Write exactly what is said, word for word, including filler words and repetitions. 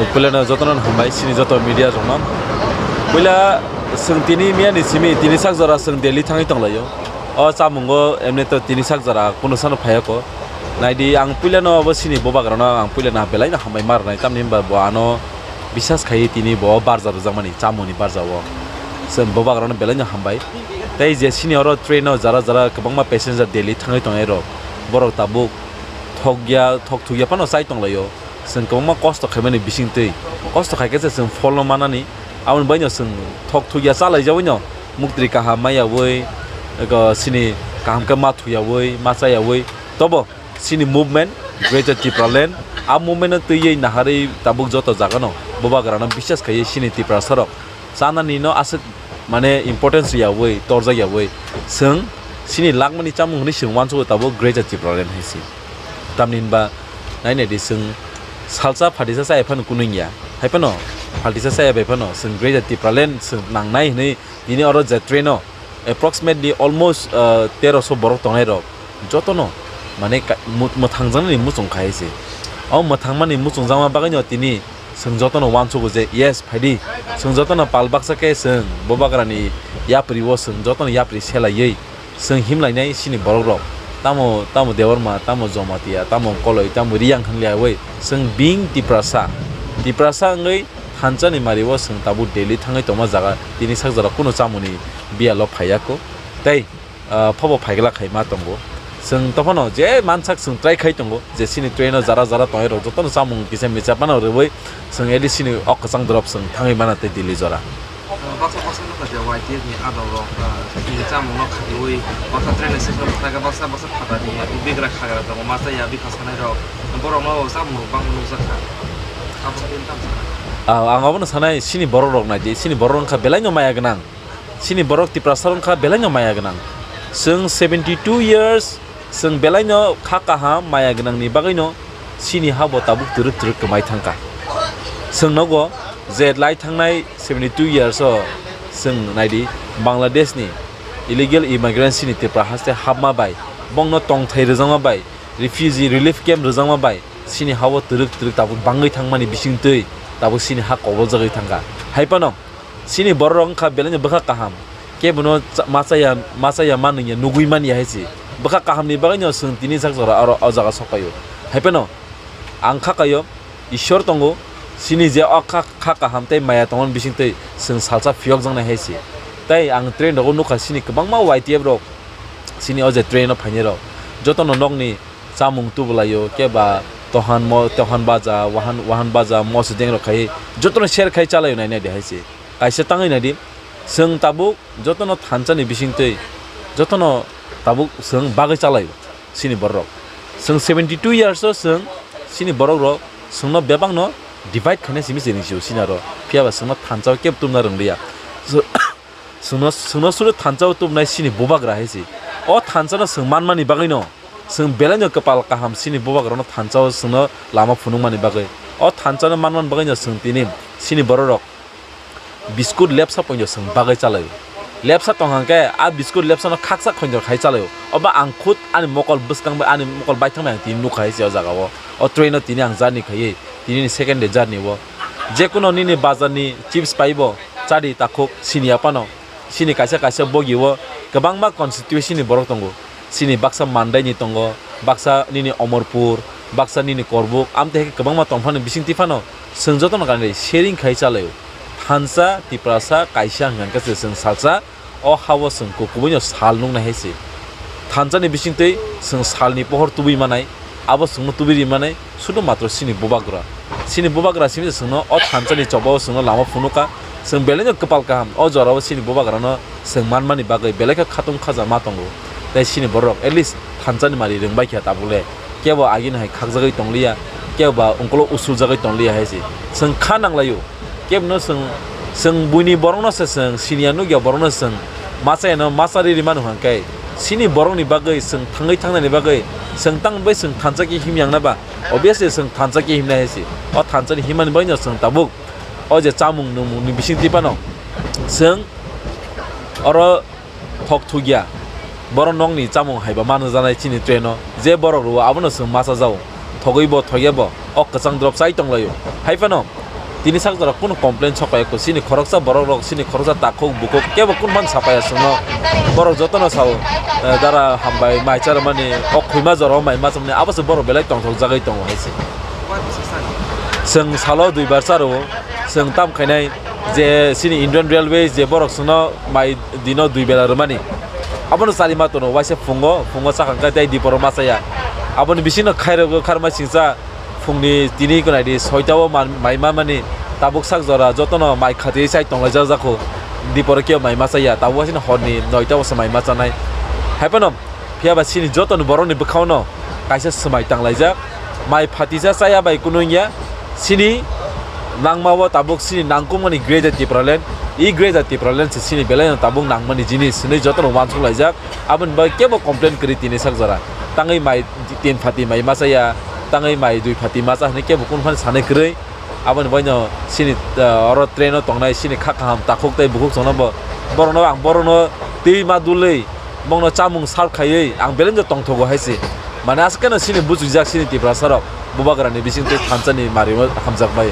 Puilano jotono hambai chini joto media rokno. Puila chwng tini miya ni simi tini sak jora chwng Delhi thangwi tonglaio. O chamungo emne to tini sak jora kuno sano phaiya ko. Naidi ang puilano obo chini bubagrano ang puilano belaino hambai ma rwnai tamni hwnba bo ano bisas khaiwi tini bo barja rwjakmani chamungni barja o. Chwng bubagrano belaino hambai. Tei je chini oro train o jara jara kwbangma passenger Delhi thangwi tongnai rok. Borok tabuk thokya thok thukya phano chai tonglaio. Chwng kwbangma kosto khaimani bisingtwi, kosto khaikhe se chwng pholno manani, aboni baino chwng thok thukya chalaijagwino muktri kaham maiyawi, ego chini kaham khe ma thuyawi, ma chayawi, tobo chini movement Greater Tipraland, a movement-no twiwi naharwi tabuk joto jagano bubagrano bisas khaiwi chini Tiprasarok chanani no aswk mane importance riyawi torjak yawi chwng chini lakmani chamung hwnwi chwng uansugo tabuk Greater Tipraland hai se. Tamni hwnba nai nai di chwng salsa phatisa chaya phano kunui ya. Hai phano phatisa chaya bai phano chwng Greater Tipraland chwng nangnai hwnwi tini oro je train-o approximately almost, uh, teroso borok tongnai rok jotono mane ka-, mu-, mwthangjaknani muchung khai se. O mwthangmani muchungjakma bagwino tini chwng jotono uansugo je, yes, phaidi. Chwng jotono pal baksa khe chwng bubagrani yapri o chwng jotono yapri selaiwi chwng himlainai chini borok rok. Tamo, tamo Debbarma, tamo Jamatia, tamo Koloi, tamo Riyang hwnliyawi chwng being Tiprasa. Tiprasa wngwi thansa ni mari o chwng tabuk Delhi thangwi tongma jaga tini sak jora kuno chamungni biyalo phaiya ko. Tei ah, phobo phaigla khai ma tongo. Chwng tophano je mansak chwng try khai tongo je chini train o jara jara tongnai rok jotono chamung kisa misa phano rwui chwng at least chini ok kwchang drop chwng thangwi mana tei Delhi jora. Baksa baksa nukha je Y T F ni adol rok, ah, chini chamung no khatiui baksa train station o thangkhe baksa baksa phatani bigra khagra tongo masa ya bikha sanai rok borok no chamung rok bangma nukjak kha. Abo tei tamo sana. Ah, ang abono sanai chini borok rok nai di, chini borok wngkha belai no maya gwnang. Chini borok Tiprasa wngkha belaino maya gwnang. Chwng seventy two years, chwng belaino kha kaham maya gwnangni bagwino chini ha bo tabuk twrwk twrwk kwmai thangkha. Chwng nogo je lai thangnai seventy two years o chwng naidi Bangladesh ni illegal immigrants ni Tipra haste hapma bai, bongno tongthai rwjakma bai, refugee relief camp rwjakma bai chini ha o twrwk twrwk tabuk bangwi thangmani bisingtwi tabuk chini ha koboljagwi thangkha. Hai phano, chini borok rok wngkha belaino bwkha kaham, kebono cha-, ma chaya, ma chaya ma nungya nugui manya hai se. Bwkha kaham ni bagwi no chwng tini sak jora aro o jaga sok paio. Hai phano ang kha kaio, Ishwar tongo, chini je o kha, kha kaham tei maya tongmani bisingtwi chwng salsa phiyok jaknai hai se. Tei ang train rogo nukha chini kwbangma Y T F rok, chini o je train o phainai rok, jotono nokni chamung tubulaio, keba tohan mo, tohan baja, wahan, wahan baja, mo se deng rok khai, jotono share khai chalaio nai nai de hai se. Kaisa tangwi nai di, chwng tabuk jotono thansa ni bisingtwi, jotono tabuk chwng bagwi chalaio chini borok rok. Chwng seventy two years o chwng chini borok rok chwngno bebak no divide khaina simi se ring sio chini aro. Phiya ba chwngno thansa o kebo tubuna rwng liya. So, Chwngno, chwngno suri thansa o tubunai chini bubagra hai se. O thansa no chwng manmani bagwi no, chwng belai no kwpal kaham chini bubagra no thansa o chwngno lama phunukmani bagwi. O thansa no manmani bagwi no chwng tini chini borok rok biskut lepsa poino chwng bagwi chalai. Lepsa tong hang khe a biskut lepsa no khaksa khonjor khai chalai. Obo ang khud ani mokol bwskang bai ani mokol baithang bai ang tini nukha hai se o jaga o. O train no tini ang journey khaiwi tini ni second day journey o. Jekuno nini bazar ni chips paibo chadi takhuk sini aphano. Chini kaisa kaisa bogi o kwbangma constituency ni borok tongo. Chini baksa Mandai ni tongo, baksa nini Omorpur, baksa nini Korbuk, amtwi hai khe kwbangma tongphano bisingtwi phano chwng jotono kanwi sharing khai chalaio. Thansa, Tiprasa, kaisa hwnkha khe se chwng salsa, o ha-o chwng ku-, kubui no sal nuknai hai se. Thansa ni bisingtwi chwng sal ni pohor tubui manai, abo chwngno tubui ri manai, Sudo matro chini bubagra. Chini bubagra simi se chwngno o thansa ni choba o chwngno lama phunukha. Chwng belai no kwpal kaham. O jora o chini bubagra no chwng manmani bagwi belai khe khatung khaja ma tongo. Tei chini borok at least thansa ni mari rwng bai kha tabuk le. Kebo agini hai khakjagwi tong liya, kebo ba ungkulo usul jagwi tong liya hai se. Chwng kha nang lai o. Kebo no chwng, chwng buini borok no se chwng, siniya nukya borok no chwng, machaya no macha ri ri manu hwnkhe. Chini borok ni bagwi chwng thangwi thangnani bagwi chwng tang bai chwng thansa khe himyang na ba. Obviously, chwng thansa khe himnai hai se. O thansa ni himani bagwi no chwng tabuk o je chamung nungmung ni bising twi phano chwng oro thok thukya. Borok nokni chamung hai ba manu janai chini train o. Je borok rwo abono chwng macha jao. Thogwi bo thokya bo. O kwchang drop chai tong lai o. Hai phano Tini sak jora kunu complain sok pai ya kho, chini khoroksa borok rok, chini khoroksa takhuk bukhuk kebo kunu phano sa pai ya chwngno. Borok jotono sao, eh, dara hambai mai cha rwmani, o khwima jora o mai ma cha mani, abo se borok belai tongthok jagwi tongo hai se. Chwng salo dui bar cha rwo, chwng tam khainai je chini Indian Railway je borok chwngno mai dino dui bela rwmani. Abono chari ma tono, waisa phungo, phungo chakha khe tei diporo ma cha ya. Aboni bisingo khairok kharma singcha, phungni tini gwnai di soita o man-, mai ma mani tabuk sak jora jotono mai khati chai tonglaijak jakho, diporo kebo mai ma cha ya, tabuk waisino horni noita o se mai ma chanai. Hai phano phiya ba chini jotoni borokni bwkhao no kaisa swmai tanglaijak, mai phatisa chaya bai kunu wngya, chini nangma o tabuk chini nangkukmani Greater Tipraland, i Greater Tipraland se chini belai no tabuk nangmani jinis hinwi jotono uansuk laijak. Aboni bagwi kebo complain kwrwi tini sak jora. Tangwi mai tin phati mai ma cha ya, tangwi mai dui phati ma cha hinwi kebo kunu phano sanai kwrwi. Aboni bagwino chini, ah, oro train o tongnai chini kha kaham takhuk tei bukhuk chwngno bo, borokno ang borokno twi ma dulwi, bongno chamung serve khaiwi ang belai no tongthogo hai se. Mane aswk kheno chini bujijak chini Tiprasa rok bubagrani bisingtwi thansa ni mari o hamjak bai.